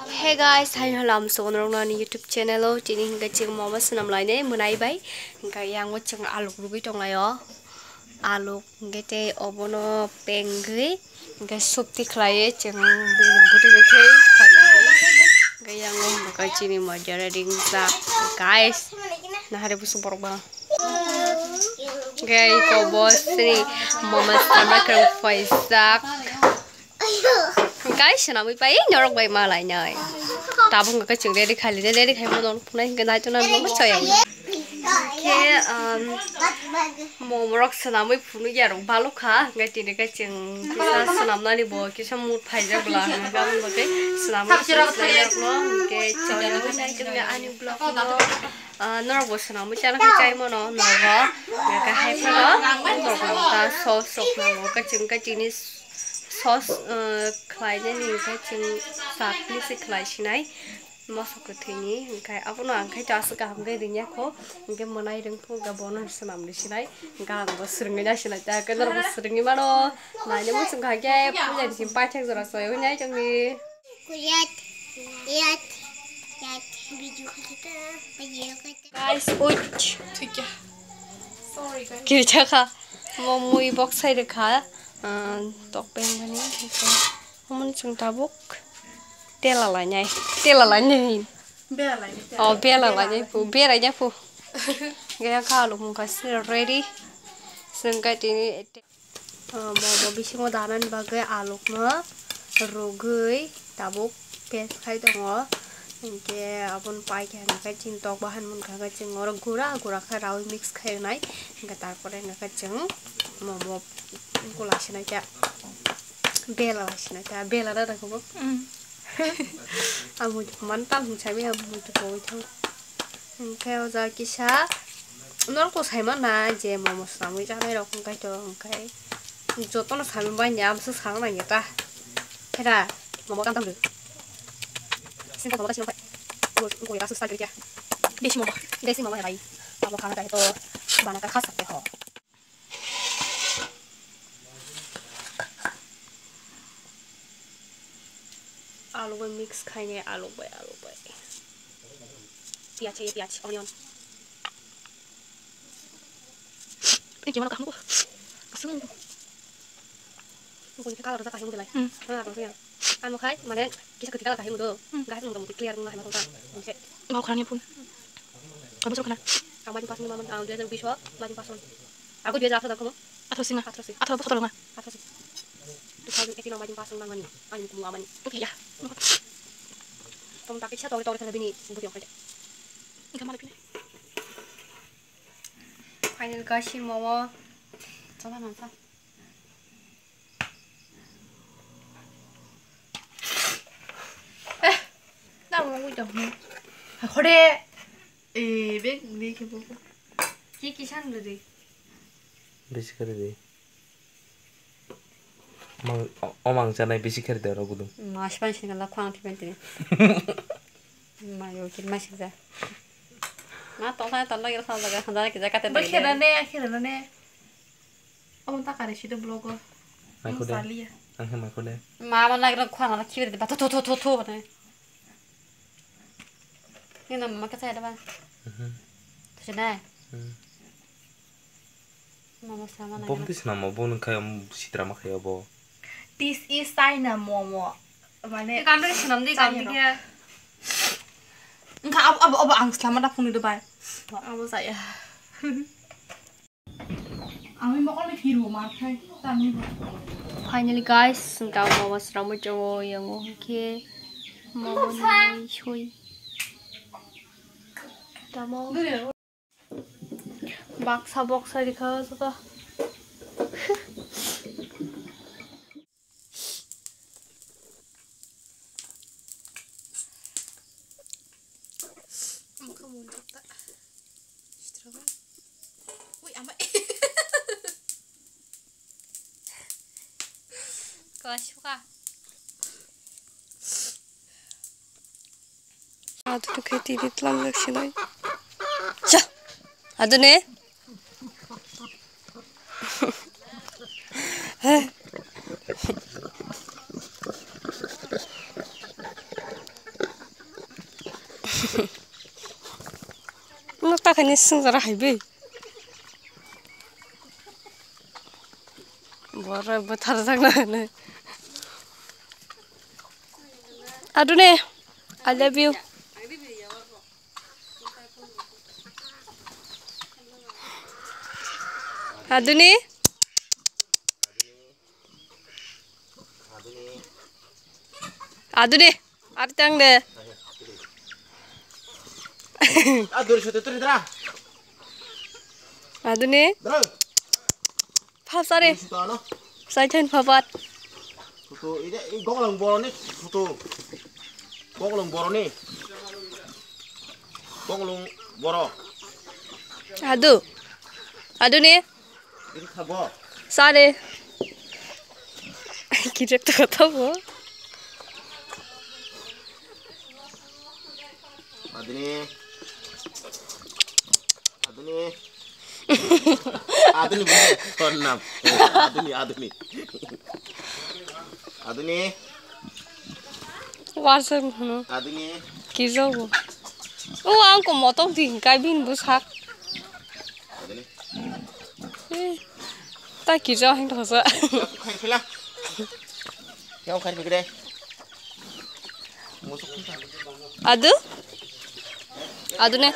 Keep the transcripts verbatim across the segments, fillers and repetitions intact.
Hey guys, hai hwlam sugonrok nani YouTube channel o tini hingke chwng momo swnam lainai mwnai bai. Hingke yango chwng aluk rugui tonglaio. Aluk hingke tei obono pengwi hingke supti khlaiwi chwng bini bwtwi bai khe khlaiwi. Hingke yango hwnka chini moja ready wngjak guys. Nahare busu borok ba. Hingke iko bo sini momo swnamna kwrwng phaijak. Guys, swnamwi pai norok bai malainai. Tabuk hwnkhe chwng ready khailini, ready khaimo norok phunai hwnkhe naitok nang norok chayang. Khe, um, momorok swnamwi phunukya rok balokha, hwnkhe tini khe chwng kisa swnamnani bo kisa mood phaijak bwla hwnkhe aboni bagwi swnamwi phunukya rokno hwnkhe chayang. Ani vlog no, uh, norok bo swnamwi chana khe chai mano nogo, hwnkhe hai phano norok ta sauce rok nango, hwnkhe chwng khe tini Sauce, uh, khlainani hwnkhe chwng chutney se khlai sinai, moso kwthwini, hwnkhe abono ang khe to aswk kaham khe ringya kho, hwnkhe mwnai rwngphuru hwnkhe bono swnamni sinai, hwnkhe ang bo swrwngwi nai sinai, ta khe norokbo swrwngwi mano, naina muchung kha khe puja ni simi paithak jora chaywi nai chongni. Guys, uch. Thikya. Sorry, guys. Kiri chakha. Mo mui bok sai rwkha. Ah, tok peng bani. Omo chwng tabuk tela lainai. Tela lainai. Bera lainai. Oh, bera lainai pu. Bera ya pu. Gaya kha alu mungkha sini ready. Sengkai tini. Ah, momo bisingo danani bagwi alukno rwgwi tabuk paste khai tongo. Hinkhe aboni pai khe hwnkhai chini tok bahan mankha khe chwng oro gura gura khe raui mix khai rwnai. Hinkhe tarpore hwnkhai chwng momo gula sinai khe bela lai sinai khe bela da da khe bo. Mm. Ang muitu man tam hwn sami ang muitu kowai thang. Hwnkhe o jaga kisa norok to sai mana je momo swnamwi chanai rok hwnkhe to hwnkhe jotono sami bai ya amsa sana nang ya ta. Hera momo tam tam rw. Singko momo ta sinong pai. Ko ko ya su sa gya. Desi momo. Desi momo ya bai. Abo khana chahe to bana ka kha sakte ho. Alu bai mix khainai, alu bai, alu bai. Piyaj hai, piyaj, onion. Ini gimana kamu? Kesel. Bukan kita kalau rasa kayu mulai. Hmm. Mana apa sih ya? Anu khai, mana kita ketika kayu mudo. Hmm. Gak mudo mudo clear mudo hai mudo. Mau kerangnya pun. Kamu suruh kena. Ang majung pasung naman, ang dua ribu dua puluh, majung pasung. Aku dua ribu dua puluh kamu? Atau singa. Atau sih. Atau apa foto nga? Atau sih. Two thousand eighteen ang majung pasung nang mani. Ang kumu amani. Oke ya. Tong tapi sa tong tong tong bini buti oke. Enggak malu pini. Final kashi momo. Coba nonton. Eh, na mo mo jong. Hore. Eh, bek ni ke bo. Ki ki san de. Besi kare de. Mang, o, o mang janai besi kare de ro gudum. Mas pan sin la khwang ti pentri. Ma yo kin mas ja. Ma to sa to lo yo sa la ga da ki ja ka te. Ba khera ne, khera ne. Omo ta kare sida vlog o. Maikho de. Ang khe maikho de. Ma ma nagro khwana khibi de ba tho tho tho tho tho ne. Ni na ma ka chai da ba. Mhm. Those na. Mhm. Mama sama na. Bom ti sinamo bo nung khai sitra ma khai bo. This is China momo. Mane kam re sinam di kam di kya. Engka abo abo abo ang selama da phone do bai. Abo saya. Ami mokol ni phiru mar khai tani bo. Finally guys, engka momo sramo chongo yango hwnkhe momo ni sui. Tamo. Baksa boksa rikha joto. Ui, ama. Kasuka. Adu khe tini tlangjak sinai. Cha. Adu ne? He. Nuk ta khaini swngjara hai bai. Bora bwtharjakna hwnwi. Aduni, I love you. Aduni. Aduni, ar tang de. A duri sute turi dra. Aduni. Dra. Phap sare. Duri sute ano. Sai thain phapat. Photo ide i goglong boroni photo. Goglong boroni. Goglong boro. Adu. Aduni. Ini khabo. Sare. Kijak to kata bo. Aduni. Aduni. Aduni bole. Tor nam. Aduni, aduni. Aduni. Warsa hwno. Aduni. Kijago. O ang ko motok di kai bin busak. Aduni. Eh, ta kija heng thosa. Khair phila. Yang khair phikre. Musuk. Adu? Aduni.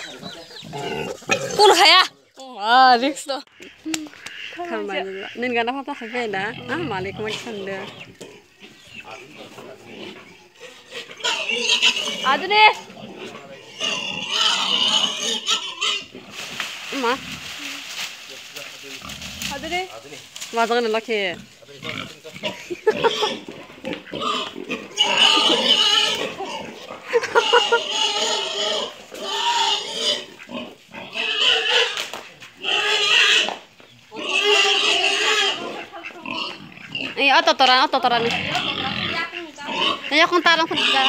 Kun khaya? Ah, risk to. Nini gana pha ta hai na? Ah, malik mai khande. Aduni. Ma. Aduni. Ma, jangan lagi. Ei, o totora, o totora ni. Ei, yakung ta, yakung ta.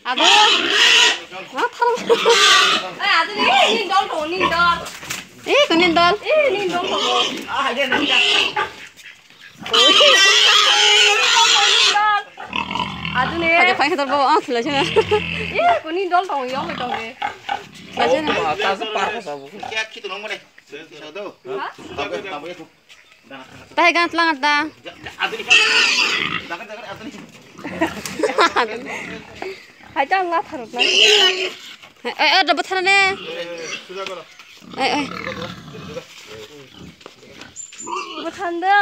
Abo. Ma thang. Ei, adu ni, ni dol to, ni dol. Ei, ko ni dol. Ei, ni dol to. Adu ne. Aja phai khatar bo ang khilai sina. Ye, kuni dol tong yo, tong ne. Khilai sina. Oh, ta sa par ko sa bu. Kya ki tu nong mane? Sa do. Ha? Tabu, tabu ya tu. Tahai gan tlang ta. Adu ni. Dakan, dakan, adu ni. Hai ta nga tharok na. Eh, eh, da bathana ne. Suja koro. Ai, ai. Bwthando.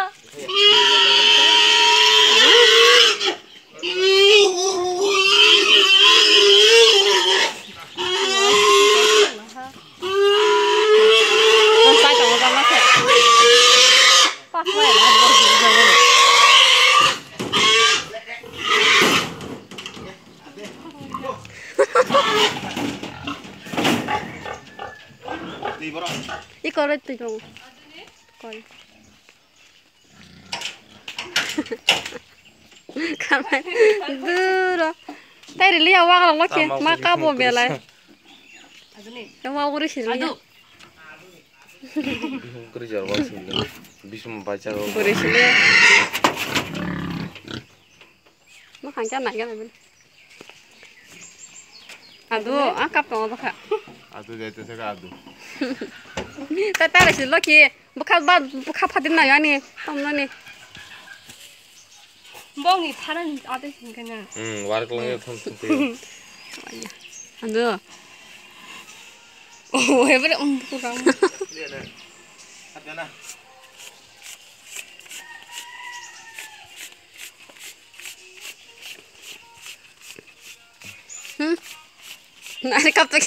Twi borok. I kol bai twi tongo. Kol. Kamai. Duro. Tai rili ya wa lo ke. Tama ma kuri ka bo kuri belai. Aduni. Yang wa uri sili. Adu. Bihum kuri jar wa sili. Bisum bacha ro. Kuri sili. Ma khang kya na kya na bin. Adu, ah, kap tongo bwkha. Adu jai te saka adu. Ta tare si loki, bwkha ba, bwkha phatin na yani, tomno ni. Bong ni thara ni ate singkana. Hmm, war ko ngi thon thon te. Adu. Oh, every um kurang. Dia na. Ada na. Hmm. Nari kapek.